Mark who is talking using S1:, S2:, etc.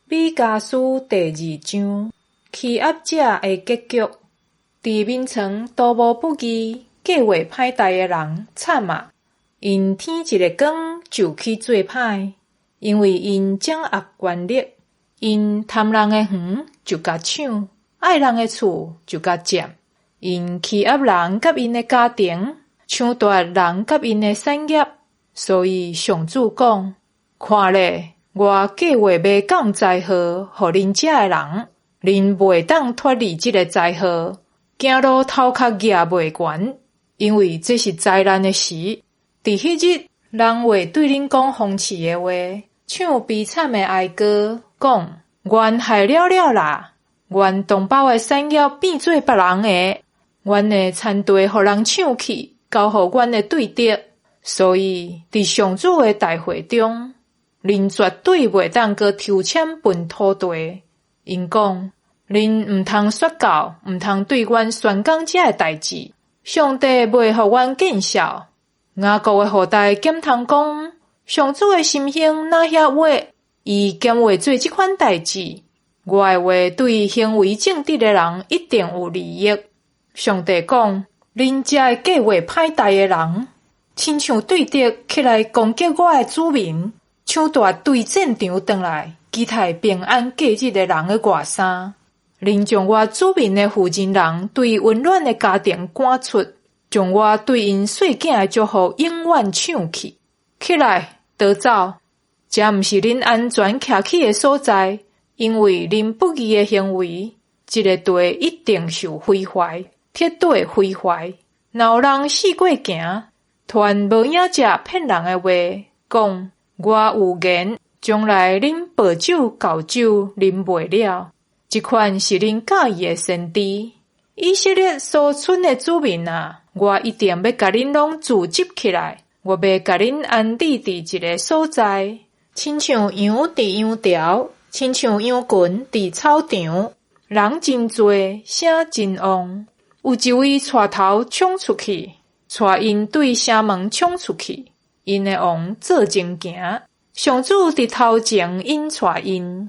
S1: 米迦書第二章，欺壓者的結局。佇眠床圖謀不義、計畫歹代的人，慘啊！𪜶天一个光就去做歹，因為𪜶掌握權力。𪜶貪人的園就共搶，愛人的厝就共佔。𪜶欺壓人佮𪜶的家庭，搶奪人佮𪜶的產業。所以上主講：看咧！我計劃欲降災禍予恁遮的人，恁袂當脫離這个災禍，行路頭殼舉袂懸，因為這是災難的時。佇彼日，人會對恁講諷刺的話，唱悲慘的哀歌，講：阮害了了啦！阮同胞的產業變做別人的，阮的田地予人搶去，交予阮的對敵。所以，佇上主的大會中，恁絕對袂當閣抽籤分土地。𪜶講：恁毋通說教，毋通對阮宣講這个代誌。上帝袂予阮見笑。雅各的後代檢通講：上主的心胸哪遐倚？伊敢會做這款代誌？我的話對行為正直的人一定有利益。上帝講：恁遮个計畫歹代的人，親像對敵起來攻擊我的子民，搶奪對戰場轉來，期待平安過日的人的外衫。恁將我子民的負責人對溫暖的家庭趕出，將我對𪜶細囝的祝福永遠搶去。起來，逃走！這毋是恁安全徛起的所在，因為恁不義的行為，這个地一定受毀壞，徹底毀壞。若有人四界行，傳無影者騙人的話，講我有言，將來恁薄酒厚酒啉袂了。這款是恁佮意的先知。以色列所賰的子民啊，我一定欲共恁攏聚集起來，我欲共恁安置佇一个所在，親像羊佇羊牢，親像羊群佇草場。人真濟，聲真旺。有一位帶頭衝出去，帶𪜶對城門衝出去。𪜶的王做前行，上主佇頭前引帶𪜶。